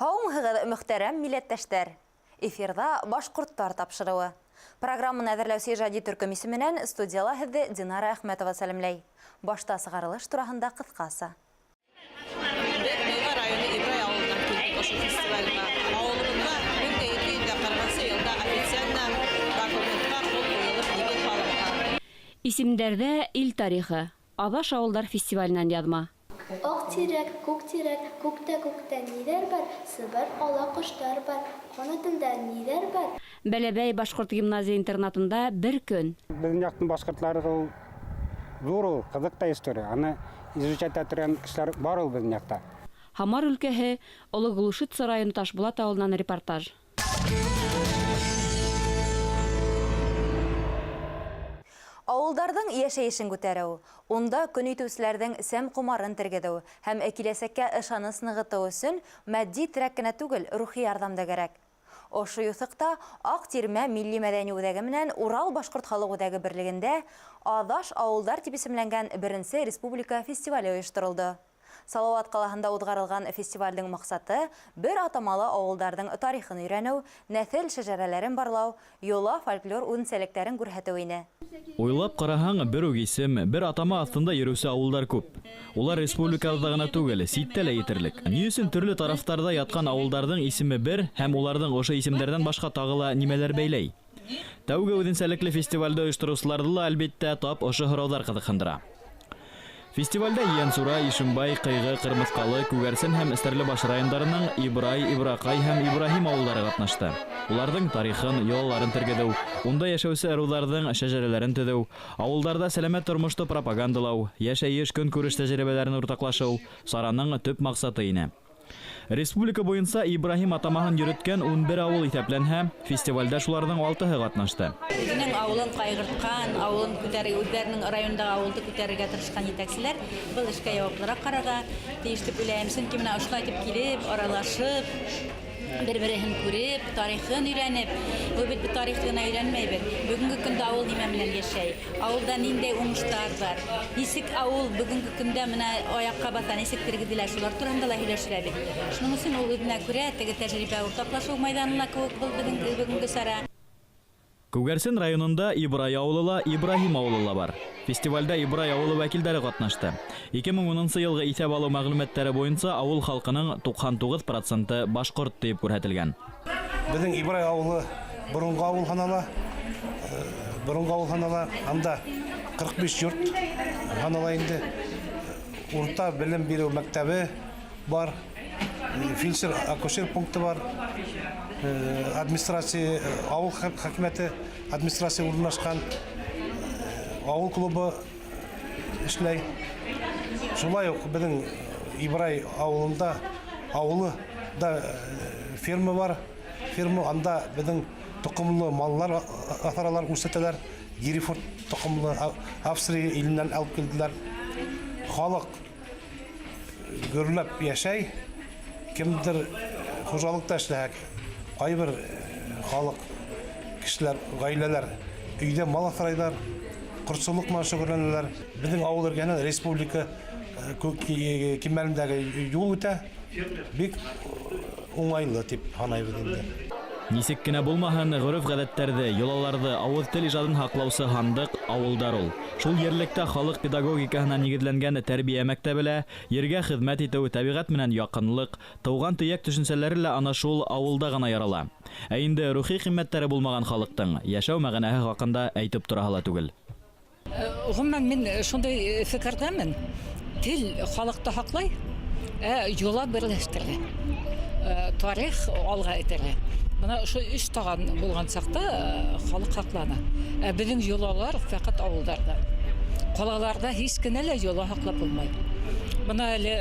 Һаумыһығыҙ, мөхтәрәм милләттәштәр! Эфирҙа Башҡорттар тапшырыуы. Программаны әҙерләүсе ижади төркөм исеменән студияла һеҙҙе Динара Әхмәтова сәләмләй. Башта сығарылыш тураһында ҡыҫҡаса. Беҙ Нуйға районы Ибрай ауылынан килдек ошо фестивальға. Ауылыбыҙға 1740 йылда официально документҡа ҡул ҡуйылып нигеҙ һалынған. Исемдәрҙә ил тарихы. Аҙаш ауылдар фестиваленән яҙма. Аҡ тирәк, күк тирәк, күктә, күктә ниҙәр бар? Сыбар ала ҡоштар бар, ҡанатында ниҙәр бар? Бәләбәй башҡорт гимназия-интернатында бер көн. Беҙҙең яҡтың башҡортлары ул ҙур ул, ҡыҙыҡ та история. Аны изучать итә торған кешеләр бар ул беҙҙең яҡта. Һамар өлкәһе, Оло Глушица районы Ташбулат ауылынан репортаж. Ауылдарҙың йәшәйешен күтәреү, унда көн итеүселәрҙең сәм ҡомарын тергеҙеү һәм киләсәккә ышаныс нығытыу өсөн матди терәк кенә түгел, рухи ярҙам да кәрәк. Ошо юҫыҡта Аҡ тирмә милли мәҙәни үҙәге менән Урал башҡорт халыҡ үҙәге берлегендә Аҙаш ауылдар тип исемләнгән беренсе республика фестивале ойошторолдо. Салауат ҡалаһында уҙғарылған фестивалдең маҡсаты бер атамалы ауылдарҙың тарихын өйрәнеү, нәҫел шәжәрәләрен барлау, йола фольклор үҙенсәлектәрен күрһәтеү ине. Уйлап ҡараһаң, бер үк исем, бер атама аҫтында йөрөүсе ауылдар күп. Улар республикабыҙҙа ғына түгел, ситтә лә етерлек. Ни өсөн төрлө тарафтарҙа ятҡан ауылдарҙың исеме бер һәм уларҙың ошо исемдәрҙән башҡа тағы ла нимәләр бәйләй? Тәүге үҙенсәлекле фестивалде ойоштороусыларҙы ла, әлбиттә, тап ошо һорауҙар ҡыҙыҡһындыра. Фестивалдә Ейәнсура, Ишембай, Ҡыйғы, Ҡырмыҫҡалы, Күгәрсен һәм Стәрлебаш райондарының Ибрай, Ибраҡай һәм Ибраһим ауылдары ҡатнашты. Уларҙың тарихын, йолаларын тергеҙеү, унда йәшәүсе ырыуҙарҙың шәжәрәләрен төҙөү, ауылдарҙа сәләмәт тормошто пропагандалау, йәшәйеш көнкүреш тәжрибәләрен уртаҡлашыу сараның төп маҡсаты ине. Республика буйынса Ибраһим атамаһын йөрөткән 11 ауыл иҫәпләнһә, фестивалдә шуларҙың 6-һы ҡатнашты. Үҙенең ауылын ҡайғыртҡан, ауылын күтәрергә, үҙҙәренең райондағы ауылды күтәрергә тырышҡан етәкселәр был эшкә яуаплыраҡ ҡарарға тейеш тип уйлайым. Сөнки менә ошолай итеп килеп, аралашып, бер-береһен күреп, тарихын өйрәнеп, был бит тарихты ғына өйрәнмәйбеҙ. Бөгөнгө көндә ауыл нимә менән йәшәй? Ауылда ниндәй уңыштар бар? Нисек ауыл бөгөнгө көндә менә аяҡҡа баҫа, нисек тергеҙелә? Шулар тураһында ла һөйләшелә бит. Шуның өсөн ул үҙенә күрә теге тәжрибә уртаҡлашыу майҙаны ла кеүек был беҙҙең бөгөнгө сара. Күгәрсен районында Ибрай ауылы ла, Ибраһим ауылы ла бар. Фестивалдә Ибрай ауылы вәкилдәре ҡатнашты. 2010 йылғы иҫәп алыу мәғлүмәттәре буйынса ауыл халҡының 99% башҡорт тип күрһәтелгән. Беҙҙең Ибрай ауылы боронғо ауыл һанала. Боронғо ауыл һанала. Анда 45 йорт һанала инде. Урта белем биреү мәктәбе бар. Фельдшер-акушер пункты бар. Администрация, ауыл хакимиәте администрация урынлашҡан. Ауыл клубы эшләй. Шулай уҡ беҙҙең Ибрай ауылында, ауылы да ферма бар. Ферма анда беҙҙең тоҡомло маллар аҫыралар, үрсетәләр. Герефорд тоҡомло Австрия иленән алып килделәр. Халыҡ гөрләп йәшәй. Кемдер хужалыҡта эшләһә, ҡайбер халыҡ, кешеләр, ғаиләләр өйҙә мал аҫрайҙар, ҡортсолоҡ менән шөғөлләнәләр. Беҙҙең ауыл эргәһенән республика кимәлендәге юл үтә. Бик уңайлы тип һанайбыҙ инде. Нисек кенә булмаһын, ғөрөф-ғәҙәттәрҙе, йолаларҙы, ауыҙ тел ижадын һаҡлаусы һандыҡ ауылдар ул. Шул ерлектә халыҡ педагогикаһына нигеҙләнгән тәрбиә мәктәбе лә, ергә хеҙмәт итеү, тәбиғәт менән яҡынлыҡ, тыуған төйәк төшөнсәләре лә ана шул ауылда ғына ярала. Ә инде рухи ҡиммәттәре булмаған халыҡтың йәшәү мәғәнәһе хаҡында әйтеп тораһы ла түгел. Ғөмүмән, мин шундай фекерҙәмен. Тел халыҡты һаҡлай, ә йола берләштерә. Тарих алға этәрә. Бына ошо өс таған булған саҡта халыҡ һаҡлана. Ә беҙҙең йолалар фәҡәт ауылдарҙа. Ҡалаларҙа һис кенә лә йола һаҡлап булмай. Бына әле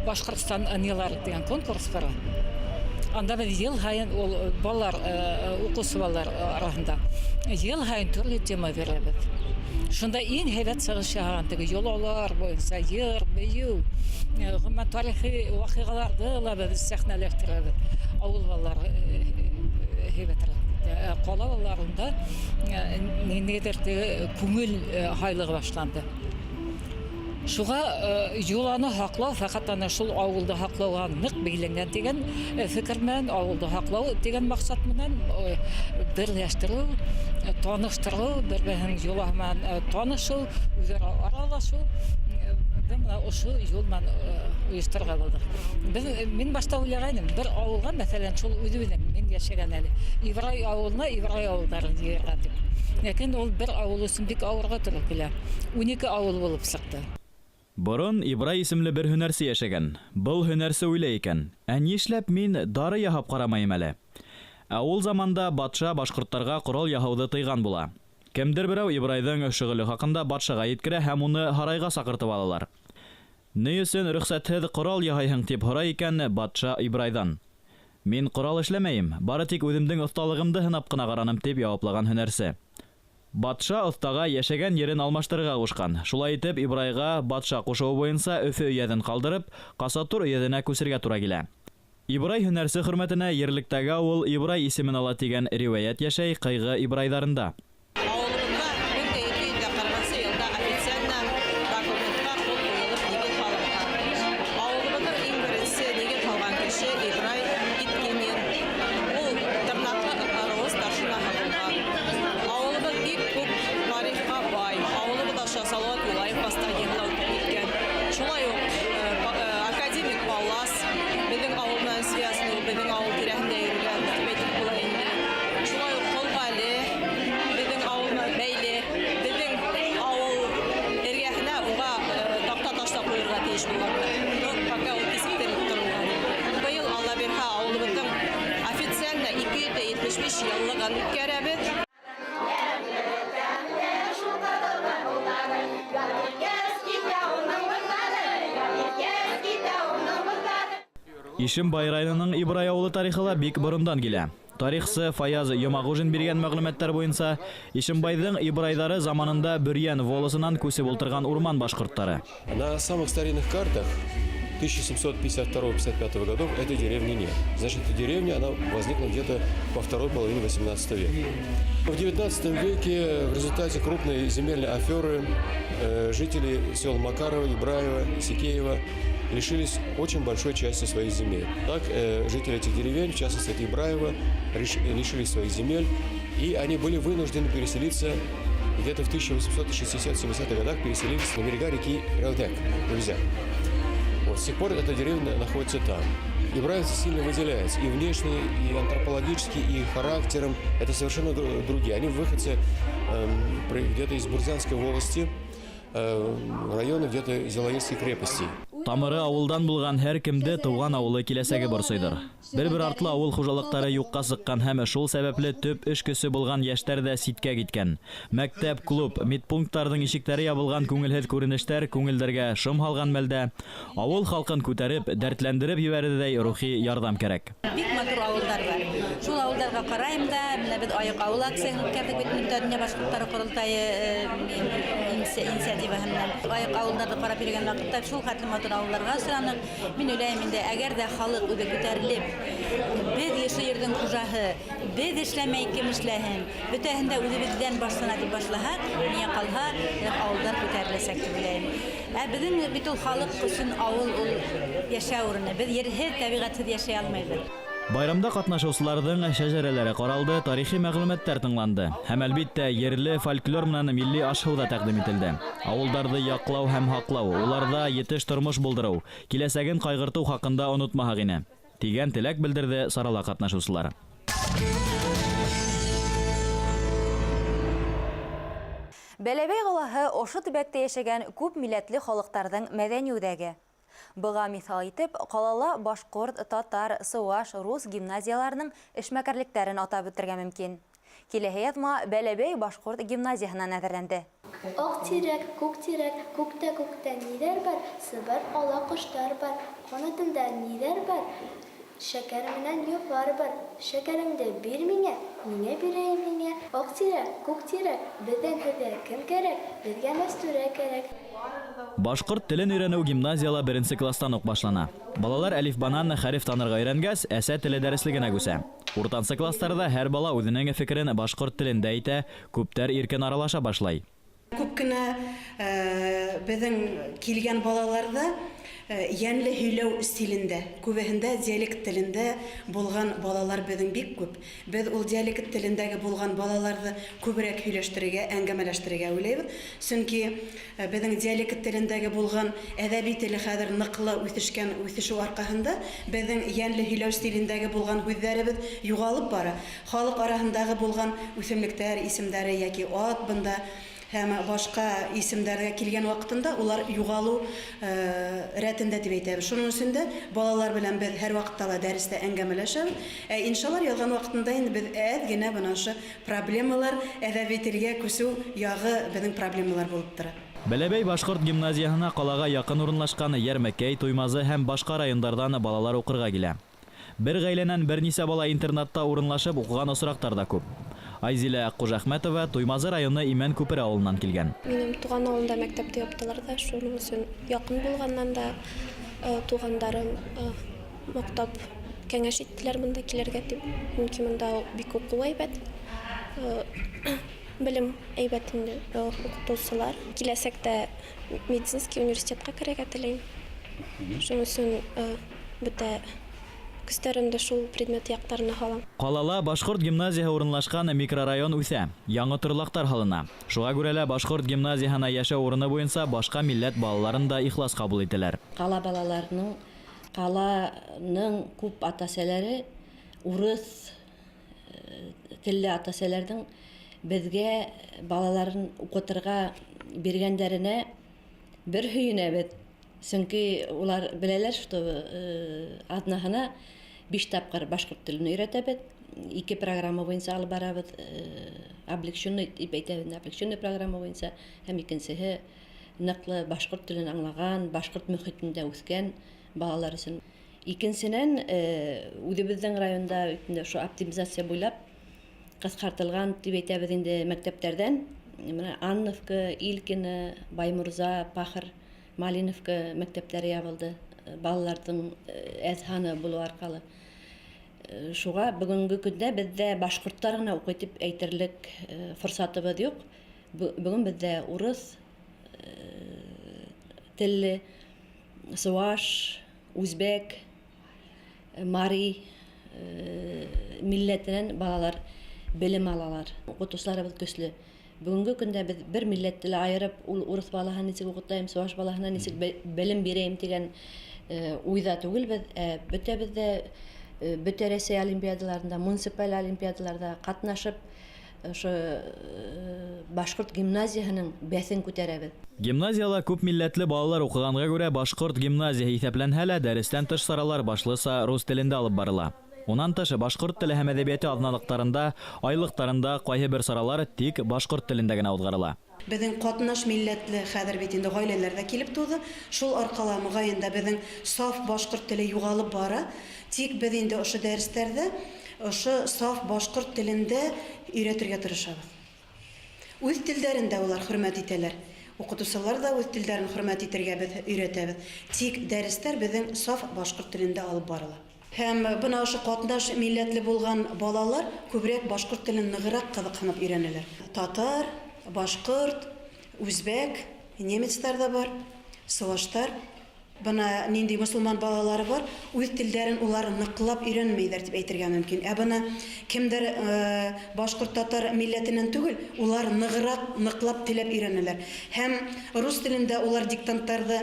Башҡортостан ынйылары тигән конкурс бара. Анда беҙ йыл һайын ул балалар, уҡыусы балалар араһында йыл һайын төрлө тема бирәбеҙ. Шунда иң һәйбәт сығыш яһаған теге йолалар буйынса йыр, бейеү, ғөмүмән тарихи ваҡиғаларҙы ла беҙ сәхнәләштерәбеҙ. Ауыл балалары һәйбәтерәк китә. Ә ҡала балаларында ниндәйҙер теге күңел һайлығы башланды. Шуға йоланы һаҡлау фәҡәт ана шул ауылды һаҡлауға ныҡ бәйләнгән тигән фекер менән, ауылды һаҡлау тигән маҡсат менән берләштереү, таныштырыу, бер-береһенең йолаһы менән танышыу, үҙ-ара аралашыу, бына ошо юл менән ойошторорға булдыҡ. Беҙ, мин башта уйлағайным, бер ауылға, мәҫәлән, шул үҙебеҙҙең мин йәшәгән әле Ибрай ауылына Ибрай ауылдарын йыйырға тип. Ләкин ул бер ауыл өсөн бик ауырға тура килә. 12 ауыл булып сыҡты. Борон Ибрай исемле бер һөнәрсе йәшәгән. Был һөнәрсе уйлай икән: "Ә нишләп мин дары яһап ҡарамайым әле?" Ә ул заманда батша башҡорттарға ҡорал яһауҙы тыйған була. Кемдер берәү Ибрайҙың шөғөлө хаҡында батшаға еткерә һәм уны һарайға саҡыртып алалар. Ни өсөн рөхсәтһеҙ ҡорал яһайһың тип һорай икән батша Ибрайҙан. Мин ҡорал эшләмәйем, бары тик үҙемдең оҫталығымды һынап ҡына ҡараным, тип яуаплаған һөнәрсе. Батша оҫтаға йәшәгән ерен алмаштырырға ҡушҡан. Шулай итеп Ибрайға батша ҡушыуы буйынса Өфө өйәҙен ҡалдырып, Ҡасатур өйәҙенә күсергә тура килә. Ибрай һөнәрсе хөрмәтенә ерлектәге ауыл Ибрай исемен ала тигән риүәйәт йәшәй Ҡыйғы Ибрайҙарында. Ауылыбыҙға 1740 йылда официально документҡа ҡул ҡуйылып нигеҙ һалынған. Ауылыбыҙҙың иң беренсе нигеҙ һалған кеше Ибрай Иткинин. Ул тырнаҡлы ырыуы старшинаһы булған. Ауылыбыҙ бик күп тарихҡа бай. Ауылыбыҙ аша Салауат Юлаев восстаниеһы ла үтеп киткән. Шулай уҡ академик Паллас беҙҙең ауыл менән связан, ул беҙҙең ауыл тирәһендә йөрөгән тип әйтеп була инде. Шулай уҡ Ҡолғәле беҙҙең ауыл менән бәйле. Беҙҙең ауыл эргәһенә уға таҡта ташта ҡуйырға тейеш булғандар. Но пока ул кисектерелеп торолған инде. Быйыл, Алла бирһә, ауылыбыҙҙың официально 275 йыллығын үткәрәбеҙ. Ишембай районының Ибрай ауылы тарихы ла бик борондан килә. Тарихсы Фаяз Йомағужин биргән мәғлүмәттәр буйынса, Ишембайҙың Ибрайҙары заманында Бөрйән волосынан күсеп ултырған урман башҡорттары. На самых старинных картах 1752-55 годов этой деревни нет. Значит, эта деревня, она возникла где-то во второй половине 18 века. В 19 веке в результате крупной земельной аферы жители сел Макарова, Ибраева, Сикеева лишились очень большой части своих земель. Так, жители этих деревень, в частности от Ибраева, лишились своих земель, и они были вынуждены переселиться где-то в 1860-70-х годах, переселились на берега реки Релдек, Рюзяк. Вот, с тех пор эта деревня находится там. Ибраевцы сильно выделяются и внешне, и антропологически, и характером. Это совершенно другие. Они выходцы где-то из Бурзянской волости, района где-то Зилаирской крепости. Тамыры ауылдан булған һәр кемде тыуған ауылы киләсәге борсойҙор. Бер-бер артлы ауыл хужалыҡтары юҡҡа сыҡҡан һәм шул сәбәпле төп эш көсө булған йәштәр ҙә ситкә киткән. Мәктәп, клуб, медпункттарҙың ишектәре ябылған күңелһеҙ күренештәр күңелдәргә шом һалған мәлдә ауыл халҡын күтәреп, дәртләндереп ебәрерҙәй рухи ярҙам кәрәк. Бик матур ауылдар бар. Шул ауылдарға ҡарайым да, менә беҙ Айыҡ ауыл акцияһын үткәрҙек бит Бөтә донъя башҡорттары ҡоролтайы инициативаһы менән. Айыҡ ауылдарҙы ҡарап йөрөгән ваҡытта шул хәтле матур ауылдарға осраныҡ. Мин уйлайым инде, әгәр ҙә халыҡ үҙе күтәрелеп, беҙ ошо ерҙең хужаһы, беҙ эшләмәй кем эшләһен, бөтәһен дә үҙебеҙҙән башлана тип башлаһаҡ, миңә ҡалһа, ауылдар күтәреләсәк тип уйлайым. Ә беҙҙең бит ул халыҡ өсөн ауыл ул йәшәү урыны. Беҙ ерһеҙ, тәбиғәтһеҙ йәшәй алмайбыҙ. Байрамда ҡатнашыусыларҙың шәжәрәләре ҡаралды, тарихи мәғлүмәттәр тыңланды. Һәм әлбиттә ерле фольклор менән милли аш-һыу ҙа тәҡдим ителде. Ауылдарҙы яҡлау һәм һаҡлау, уларҙа етеш тормош булдырыу, киләсәген ҡайғыртыу хаҡында онотмаһаҡ ине, тигән теләк белдерҙе сарала ҡатнашыусылар. Бәләбәй ҡалаһы ошо төбәктә йәшәгән күп милләтле халыҡтарҙың мәҙәни үҙәге. Быға миҫал итеп, ҡалала башҡорт, татар, сыуаш, рус гимназияларының эшмәкәрлектәрен атап үтергә мөмкин. Киләһе яҙма Бәләбәй башҡорт гимназияһынан әҙерләнде. Аҡ тирәк, күк тирәк, күктә күктә ниҙәр бар? Сыбар ала ҡоштар бар. Ҡанатында ниҙәр бар? Шәкәр менән йофар бар. Шәкәреңде бир миңә, ниңә бирәйем һиңә? Аҡ тирәк, күк тирәк, беҙҙән һеҙгә кем кәрәк? Беҙгә Мәстүрә кәрәк. Башҡорт телен өйрәнеү гимназияла беренсе класстан уҡ башлана. Балалар әлифбанан хәреф танырға өйрәнгәс, әсә теле дәреслегенә күсә. Уртансы класстарҙа һәр бала үҙенең фекерен башҡорт телендә әйтә, күптәр иркен аралаша башлай. Күп күп кенә беҙҙең килгән балаларҙа йәнле һөйләү стилендә, күбеһендә диалект телендә булған балалар беҙҙең бик күп. Беҙ ул диалект телендәге булған балаларҙы күберәк һөйләштерергә, әңгәмәләштерергә уйлайбыҙ. Сөнки беҙҙең диалект телендәге булған әҙәби теле хәҙер ныҡлы үҫешкән, үҫешеү арҡаһында беҙҙең йәнле һөйләү стилендәге булған һүҙҙәребеҙ юғалып бара. Халыҡ араһындағы булған үҫемлектәр исемдәре йәки ат бында һәм башҡа исемдәргә килгән ваҡытында улар юғалыу рәтендә тип әйтәбеҙ. Шуның өсөн дә балалар белән беҙ һәр ваҡытта ла дәрестә әңгәмәләшәбеҙ. Ә иншалар яҙған ваҡытында инде беҙ әҙ генә бына ошо проблемалар, әҙәби телгә күсеү яғы беҙҙең проблемалар булып тора. Бәләбәй башҡорт гимназияһына ҡалаға яҡын урынлашҡан Йәрмәкәй, Туймазы һәм башҡа райондарҙан балалар уҡырға килә. Бер ғаиләнән бер нисә бала интернатта урынлашып уҡыған осраҡтар ҙа күп. Айзилә Ҡужәхмәтова Туймазы районы Имән Күпер ауылынан килгән. Минең туған ауылымда мәктәпте яптылар ҙа, шуның өсөн яҡын булғандан да туғандарым маҡтап кәңәш иттеләр бында килергә тип. Сөнки бында бик уҡыу һәйбәт, белем һәйбәт инде, уҡытыусылар. Киләсәктә медицинский университетҡа керергә теләйем. Шуның өсөн бөтә көстәремде шул предмет яҡтарына һалам. Ҡалала башҡорт гимназияһы урынлашҡан микрорайон үҫә, яңы торлаҡтар һалына. Шуға күрә лә башҡорт гимназияһына йәшәү урыны буйынса башҡа милләт балаларын да ихлас ҡабул итәләр. Ҡала балаларының, ҡаланың күп ата-әсәләре урыҫ телле ата-әсәләрҙең беҙгә балаларын уҡытырға биргәндәренә бер һөйөнәбеҙ. Сөнки улар беләләр, что аҙнаһына 5 тапҡыр башҡорт телен өйрәтәбеҙ, 2 программа буйынса алып барабыҙ, облегченный тип әйтәбеҙ, облегченный программа буйынса, һәм икенсеһе ныҡлы башҡорт телен аңлаған, башҡорт мөхитендә үҫкән балалар өсөн. Икенсенән, үҙебеҙҙең районда ошо оптимизация буйлап ҡыҫҡартылған тип әйтәбеҙ инде мәктәптәрҙән. Бына Анновка, Илкино, Баймурза, Пахыр, Малиновка мәктәптәре ябылды. Балаларҙың әҙ һаны булыу арҡалы. Шуға бөгөнгө көндә беҙҙә башҡорттар ғына уҡый тип әйтерлек форсатыбыҙ юҡ. Бөгөн беҙҙә урыҫ телле, сыуаш, үзбәк, мари милләтенән балалар белем алалар. Уҡытыусыларыбыҙ көслө. Бөгөнгө көндә беҙ бер милләтте лә айырып, ул урыҫ балаһын нисек уҡытайым, сыуаш балаһына нисек белем бирәйем тигән уйҙа түгелбеҙ. Бөтәбеҙ ҙә бөтә Рәсәй олимпиадаларында, муниципаль олимпиадаларҙа ҡатнашып, ошо башҡорт гимназияһының бәҫен күтәрәбеҙ. Гимназияла күп милләтле балалар уҡығанға күрә башҡорт гимназияһы иҫәпләнһә лә, дәрестән тыш саралар башлыса рус телендә алып барыла. Унан тыш башҡорт теле һәм әҙәбиәте аҙналыҡтарында, айлыҡтарында ҡайһы бер саралар тик башҡорт телендә генә уҙғарыла. Беҙҙең ҡатнаш милләтле хәҙер бит инде ғаиләләр ҙә килеп тыуҙы. Шул арҡала моғайын да беҙҙең саф башҡорт теле юғалып бара. Тик беҙ инде ошо дәрестәрҙә ошо саф башҡорт телендә өйрәтергә тырышабыҙ. Үҙ телдәрен дә улар хөрмәт итәләр. Уҡытыусылар ҙа үҙ телдәрен хөрмәт итергә беҙ өйрәтәбеҙ. Тик дәрестәр беҙҙең саф башҡорт телендә алып барыла. Һәм бына ошо ҡатнаш милләтле булған балалар күберәк башҡорт телен нығыраҡ ҡыҙыҡһынып өйрәнәләр. Татар, башҡорт, үзбәк, немецтар ҙа бар, сыуаштар. Бына ниндәй мосолман балалары бар, үҙ телдәрен улар ныҡлап өйрәнмәйҙәр тип әйтергә мөмкин. Ә бына кемдер башҡорт татар милләтенән түгел, улар нығыраҡ ныҡлап теләп өйрәнәләр. Һәм рус телендә улар диктанттарҙы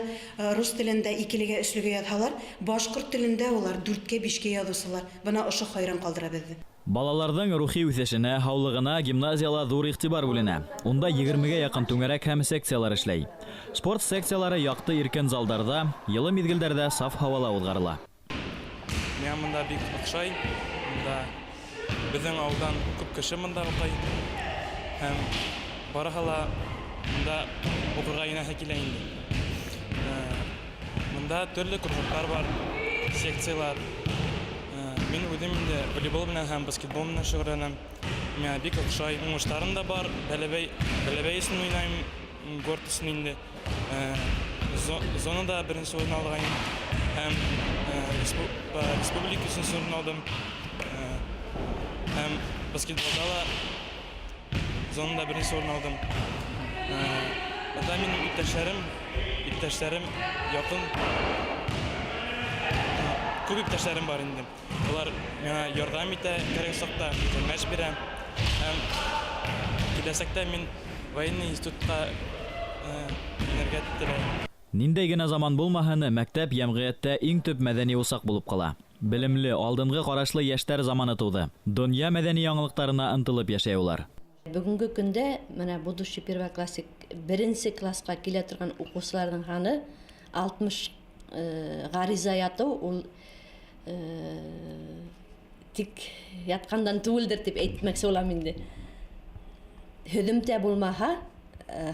рус телендә икелегә, өслөгә яҙһалар, башҡорт телендә улар дүрткә, бишкә яҙыусылар. Бына ошо хайран ҡалдыра беҙҙе. Балаларҙың рухи үҫешенә, һаулығына гимназияла ҙур иғтибар бүленә. Унда 20-гә яҡын түңәрәк һәм секциялар эшләй. Спорт секциялары яҡты иркен залдарҙа, йылы миҙгелдәрҙә саф һауала уҙғарыла. Миңә бында бик оҡшай. Бында беҙҙең ауылдан күп кеше бында уҡый. Һәм барыһы ла бында уҡырға инәһе килә инде. Бында төрлө кружоктар бар, секциялар. Мин үҙем инде волейбол менән һәм баскетбол менән шөғөлләнәм. Миңә бик оҡшай. Уңыштарым да бар. Бәләбәй өсөн уйнайым, город өсөн инде. Зонада беренсе урын алғайным. Һәм республика өсөн урын алдым. Һәм баскетболда ла зонада беренсе урын алдым. Бында минем иптәшләрем, иптәшләрем якын күп иптәшләрем бар инде. Улар миңа ярдәм итә, кирәк чакта киңәш бирә. Һәм киләчәктә мин военный институтка инергә теләйм. Ниндәй генә заман булмаһын, мәктәп йәмғиәттә иң төп мәҙәни усаҡ булып ҡала. Белемле, алдынғы ҡарашлы йәштәр заманы тыуҙы. Донъя мәҙәни яңылыҡтарына ынтылып йәшәй улар. Бөгөнгө көндә менә будущий первоклассник беренсе классҡа килә торған уҡыусыларҙың һаны 60 ғариза ятыу ул тик ятҡандан түгелдер тип әйтмәксе булам инде. Һөҙөмтә булмаһа,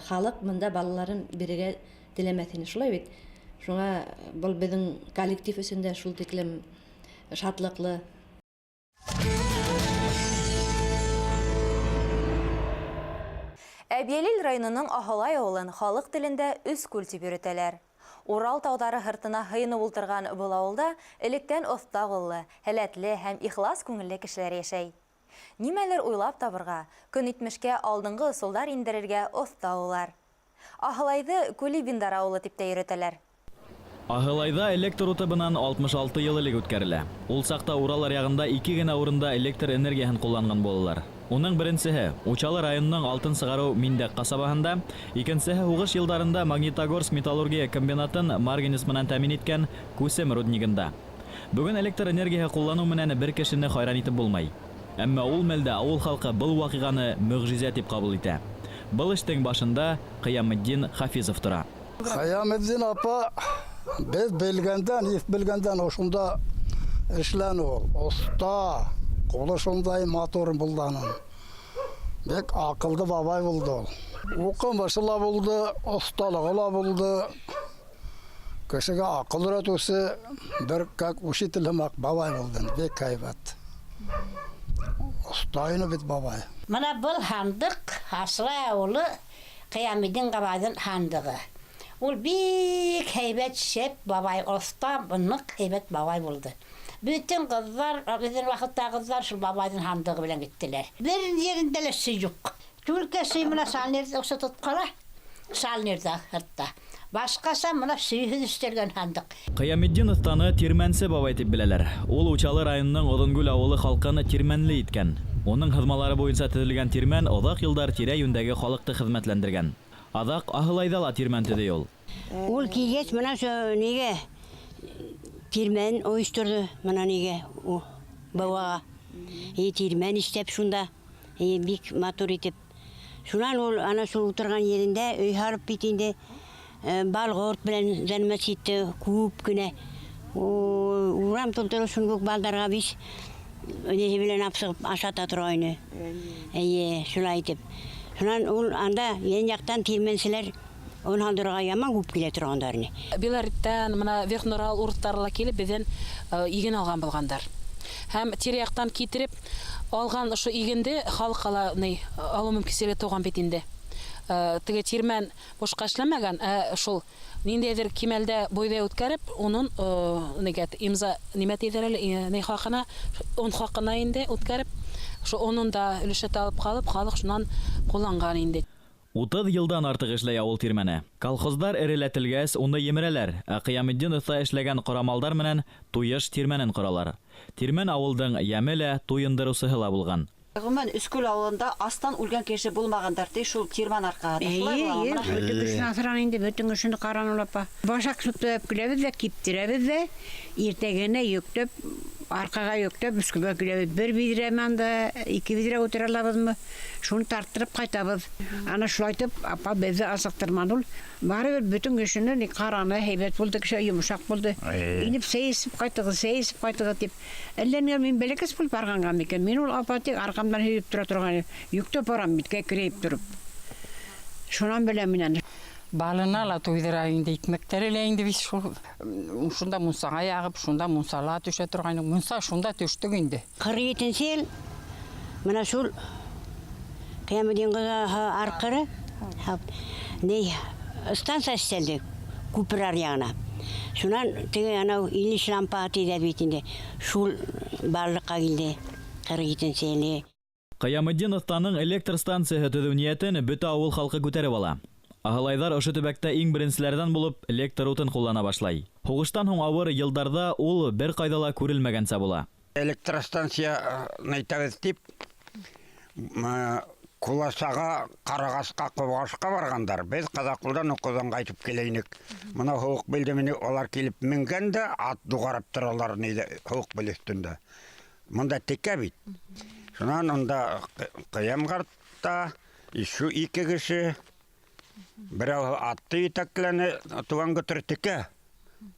халыҡ бында балаларын бирергә теләмәҫ ине, шулай бит. Шуңа был беҙҙең коллектив өсөн дә шул тиклем шатлыҡлы. Әбйәлил районының Аһылай ауылын халыҡ телендә Өскүл тип йөрөтәләр. Урал тауҙары һыртына һыйынып ултырған был ауылда электән оҫта ҡуллы, һәләтле һәм ихлас күңелле кешеләр йәшәй. Нимәлер уйлап табырға, көн итмешкә алдынғы ысулдар индерергә оҫта улар. Аһылайҙы Кулибиндар ауылы тип тә йөрөтәләр. Аһылайҙа электр уты бынан 66 йыл элек үткәрелә. Ул саҡта Урал аръяғында ике генә урында электр энергияһын ҡулланған булалар. Уның беренсеһе Учалы районының алтын сығарыу Миндәк ҡасабаһында, икенсеһе һуғыш йылдарында Магнитогорск металлургия комбинатын марганец менән тәьмин иткән Күсем руднигында. Бөгөн электр энергияһы ҡулланыу менән бер кешене хайран итеп булмай. Әммә ул мәлдә ауыл халҡы был ваҡиғаны мөғжизә тип ҡабул итә. Был эштең башында Ҡыяметдин Хафизов тора. Ҡыяметдин апа беҙ белгәндән, иҫ белгәндән ошонда эшләне ул. Оҫта, ҡулы шундай матур булды аның. Бик аҡылды бабай булды ул. Уҡымышы ла булды, оҫталығы ла булды. Кешегә аҡыл өйрәтеүсе бер как учитель һымаҡ бабай булды. Бик һәйбәт. Оҫта ине бит бабай. Мына был һандыҡ Аһылай ауылы Ҡыяметдин бабайҙың һандығы. Ул бик һәйбәт шәп бабай, оҫта, ныҡ һәйбәт бабай булды. Бөтөн ҡыҙҙар, беҙҙең ваҡытта ҡыҙҙар шул бабайҙың һандығы белән киттеләр. Бер ерендә лә сөй юҡ. Түлке сөй менән шалнирҙы оҡшатып ҡала, шалнирҙа һыртта. Башҡаса мына сөйһөҙ өҫтәлгән һандыҡ. Ҡыяметдин оҫтаны тирмәнсе бабай тип беләләр. Ул Учалы районының Оҙонгүл ауылы халҡын тирмәнле иткән. Уның һыҙмалары буйынса төҙөлгән тирмән оҙаҡ йылдар тирә-йүндәге халыҡты хеҙмәтләндергән. Аҙаҡ Аһылайҙа ла тирмән төҙөй ул. Ул килгәс мына шо нигә тирмән ойошторҙо, мына нигә бабаға. И тирмән эшләп шунда, и бик матур итеп. Шунан ул ана шул ултырған ерендә өй һалып бит инде, балғорт белән заниматься итте күп кенә. Урам тултырып шундук балдарға биш неһе белән алып сығып ашата торғайны. Эйе, шулай итеп. Шунан ул анда йән яҡтан тирмәнселәр он һалдырырға яман күп килә торғандар ине. Белориттән, мына Верхнурал урыҫтары ла килеп беҙҙән иген алған булғандар. Һәм тирә-яҡтан китереп алған ошо игенде халыҡҡа ла ни алыу мөмкинселеге тыуған бит инде. Теге тирмән бушҡа эшләмәгән, ә шул ниндәйҙер кимәлдә бойҙай үткәреп, унын нигә имза нимә тиҙәр әле, ни хаҡына, он хаҡына инде үткәреп, шул онон да өлөшәтә алып ҡалып, халыҡ шунан ҡулланған инде. 30 йылдан артыҡ эшләй ауыл тирмәне. Колхоздар эреләтелгәс, уны емерәләр, ә Ҡыяметдин оҫта эшләгән ҡорамалдар менән Туйыш тирмәнен ҡоралар. Тирмән ауылдың йәме лә, туйындырыусыһы ла булған. Ғөмүмән, Өскүл ауылында астан үлгән кеше булмағандар ти шул тирмән арҡаһында. Шулай Эйе, буламы? эйе, Мына бөтөн кешене аҫран инде, бөтөн кешене ҡараны ул апа. Башаҡ сүпләп киләбеҙ ҙә, киптерәбеҙ ҙә, иртәгәне йөктәп, арҡаға йөктәп Өскүлгә киләбеҙ. Бер биҙрә анда, ике биҙрә күтәрә алабыҙмы? Шуны тарттырып ҡайтабыҙ. Ана шулай итеп, апа беҙҙе асыҡтырманы ул. Барыбер бөтөн кешене ни ҡараны, һәйбәт булды, кеше йомшаҡ булды. Инеп сәй эсеп ҡайтығыҙ, сәй эсеп ҡайтығыҙ тип. Әллә ниңә мин бәләкәс булып барғанға микән? Мин ул апа тик арҡамдан һөйөп тора торған, йөктәп барам бит, кәкрәйеп тороп. Шунан беләм мин аны. Балына ла туйҙыра инде, икмәктәре лә инде бит шул. Шунда мунсаға яғып, шунда мунсала төшә торғайны. Мунса шунда төштөк инде. Ҡырҡ етенсе йыл мына шул Ҡыяметдин ҡыҙы арҡыры, ни, станция эшләнде күпер аръяғына. Шунан теге анау Ильич лампа тиҙәр бит инде, шул барлыҡҡа килде ҡырҡ етенсе йылы. Ҡыяметдин оҫтаның электр станцияһы төҙөү ниәтен бөтә ауыл халҡы күтәреп ала. Аһылайҙар ошо төбәктә иң беренселәрҙән булып электр утын ҡуллана башлай. Һуғыштан һуң ауыр йылдарҙа ул бер ҡайҙа ла күрелмәгәнсә була. Электростанция әйтәбеҙ тип, Куласаға, Ҡарағасҡа, Ҡобағашҡа барғандар. Беҙ Ҡаҙаҡулдан уҡыуҙан ҡайтып килә инек. Мына һыуыҡ билде мине улар килеп менгән дә ат дуғарып торалар ниҙә һыуыҡ бил өҫтөндә. Мында текә бит. Шунан унда Ҡыям ҡартта ишү ике кеше, берәү атты етәкләне, туған көтөр текә.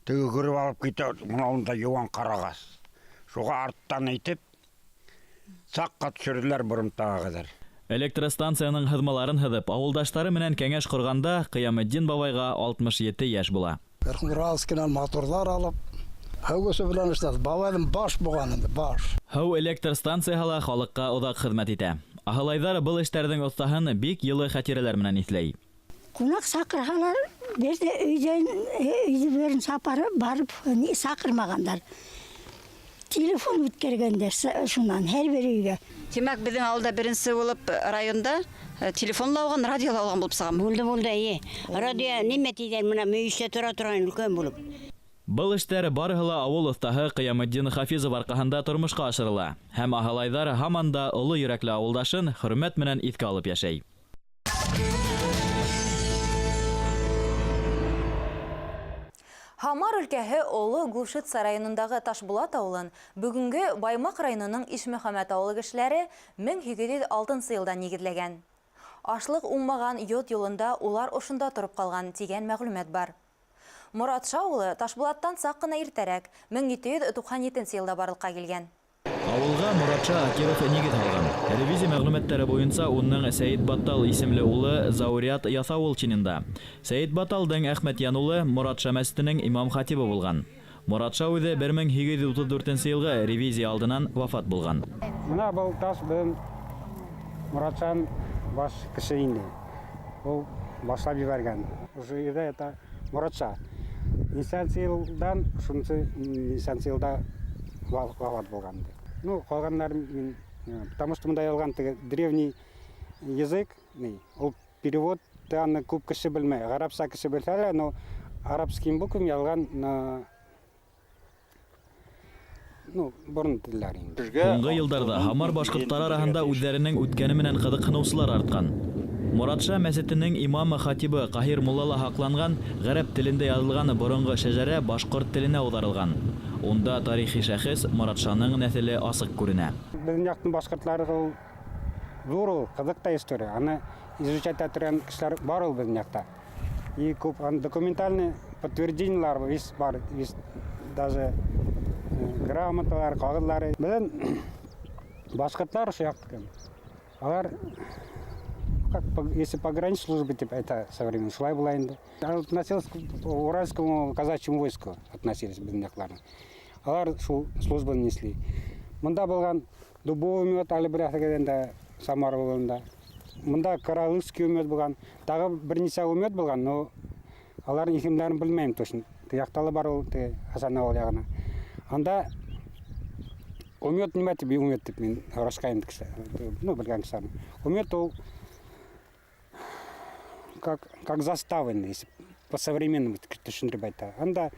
Теге күреп алып китә, мына унда йыуан ҡарағас. Шуға арттан итеп, саҡҡа төшөрҙөләр Боромтаға ҡәҙәр. Электростанцияның һыҙмаларын һыҙып, ауылдаштары менән кәңәш ҡорғанда Ҡыяметдин бабайға 67 йәш була. Верхнеуральскинан моторҙар алып, һыу көсө белән эшләде. Бабайҙың баш булған инде, баш. Һыу электр станцияһы ла халыҡҡа оҙаҡ хеҙмәт итә. Аһылайҙар был эштәрҙең оҫтаһын бик йылы хәтирәләр менән иҫләй. Ҡунаҡ саҡырһалар, беҙҙе өйҙән өйҙәрен сапарып барып саҡырмағандар. Телефон үткәргәндәр шунан һәр бер өйгә. Тимәк, беҙҙең ауылда беренсе булып районда телефон ла алған, радио ла алған булып сығам. Булды, булды, эйе. Радио нимә тиҙәр, мына мөйөштә тора торған өлкән булып. Был эштәр барыһы ла ауыл оҫтаһы Ҡыяметдин Хафизов арҡаһында тормошҡа ашырыла. Һәм аһылайҙар һаман да оло йөрәкле ауылдашын хөрмәт менән иҫкә алып йәшәй. Һамар өлкәһе Оло Глушица районындағы Ташбулат ауылын бөгөнгө Баймаҡ районының Ишмөхәмәт ауылы кешеләре 1806 йылда нигеҙләгән. Ашлыҡ уңмаған йот юлында улар ошонда тороп ҡалған тигән мәғлүмәт бар. Моратша ауылы Ташбулаттан саҡ ҡына иртәрәк 1797 йылда барлыҡҡа килгән. Ауылға Моратша Акиров нигеҙ һалған. Ревизия мәғлүмәттәре буйынса уның Сәйет Баттал исемле улы Заурият Яҫауыл чинында. Сәйет Батталдың Әхмәтйән улы Моратша мәсетенең имам хатибы булған. Моратша үҙе 1834 йылғы ревизия алдынан вафат булған. Мына был таш беҙҙең Моратшаның баш кеше инде. Ул башлап ебәргән. Ошо ерҙә ята Моратша. Нисәнсе йылдан, шунсы нисәнсе йылда вафат булған. Ну, ҡалғандар мин, потому что мында яҙылған теге древний язык, ни, ул перевод аны күп кеше белмәй. Гарапса кеше белһә лә, но арабским буквам яҙылған на, ну, борон телдәре инде. Һуңғы йылдарҙа Һамар башҡорттары араһында үҙҙәренең үткәне менән ҡыҙыҡһыныусылар артҡан. Моратша мәсетенең имамы хатибы Ҡаһир мулла ла һаҡланған ғәрәп телендә яҙылған боронғо шәжәрә башҡорт теленә ауҙарылған. Унда тарихи шәхес Моратшаның нәҫеле асыҡ күренә. Беҙҙең яҡтың башҡорттары ул ҙур ул, ҡыҙыҡ та история. Аны изучать итә кешеләр бар ул беҙҙең яҡта. И күп аны документальный подтверждениелар весь бар, весь даже грамоталар, ҡағыҙлары. Беҙҙең башҡорттар ошо яҡтыҡы. Алар как если пограничной службы, типа, это современный, шулай була инде. Относилась к уральскому казачьему войску, относились беҙҙең яҡларына. Алар шул службаны несли. Мында булған дубовый мед әле бер әҫәгәндә Самара ауылында. Мында каралыкский мед булған, тағы бер нисә мед булған, но аларҙың исемдәрен белмәйем точно. Теге яҡта ла бар ул, теге Хасан ауыл яғына. Анда умет нимә тип, умет тип мин һорашҡайным кеше, ну, белгән кешеләрҙән. Умет ул как застава, если по-современному төшөндөрөп әйтә. Анда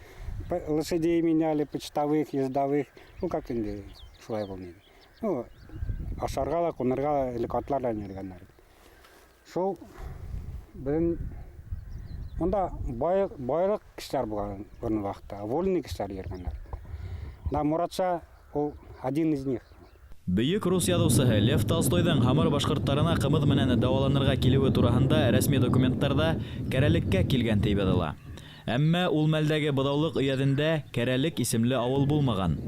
лошадей меняли, почтовых, ездовых, ну, как инде шулай булды. Ну, ашарға ла, ҡунырға ла элек атлар ла йөрөгәндәр. Шул беҙҙең унда байлыҡ кешеләр булған борон ваҡытта, вольный кешеләр йөрөгәндәр. Мына Моратша ул один из них. Бөйөк рус яҙыусыһы Лев Толстойҙың Һамар башҡорттарына ҡымыҙ менән дауаланырға килеүе тураһында рәсми документтарҙа Кәрәлеккә килгән тип яҙыла. Әммә ул мәлдәге Быҙаулыҡ өйәҙендә Кәрәлек исемле ауыл булмаған.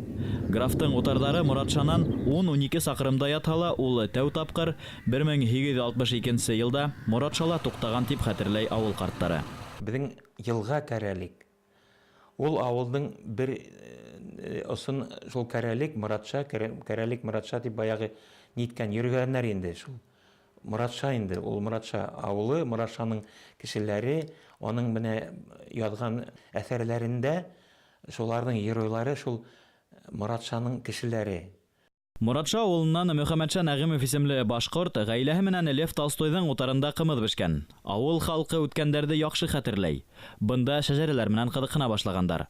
Графтың утарҙары Моратшанан ун-ун ике саҡрымда ятһа ла, ул тәү тапҡыр 1862 йылда Моратшала туҡтаған тип хәтерләй ауыл ҡарттары. Беҙҙең йылға Кәрәлек. Ул ауылдың бер осон шул Кәрәлек, Моратша, Кәрәлек, Моратша тип баяғы ниткән йөрөгәндәр инде шул. Моратша инде, ул Моратша ауылы, Моратшаның кешеләре, уның менә яҙған әҫәрләрендә шуларҙың геройлары шул Моратшаның кешеләре. Моратша авылыннан Мөхәммәтша Нәгыймов исемле башкорт гаиләһе менән Лев Толстойҙың утарында ҡымыҙ бешкән. Ауыл халҡы үткәндәрҙе яҡшы хәтерләй. Бында шәжәрәләр менән ҡыҙыҡһына башлағандар.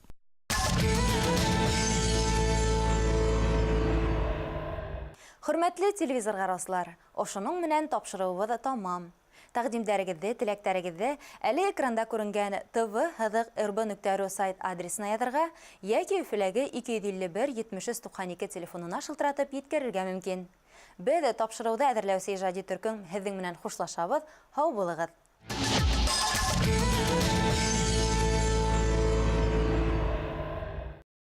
Хөрмәтле телевизор ҡараусылар, ошоноң менән тапшырыуыбыҙ тамам. Тәҡдимдәрегеҙҙе, теләктәрегеҙҙе әле экранда күренгән tv һыҙыҡ rb.ru сайт адресына яҙырға йәки Өфөләге 251 73 92 телефонына шылтыратып еткерергә мөмкин. Беҙ тапшырыуҙы әҙерләүсе ижади төркөм һеҙҙең менән хушлашабыҙ. Һау булығыҙ!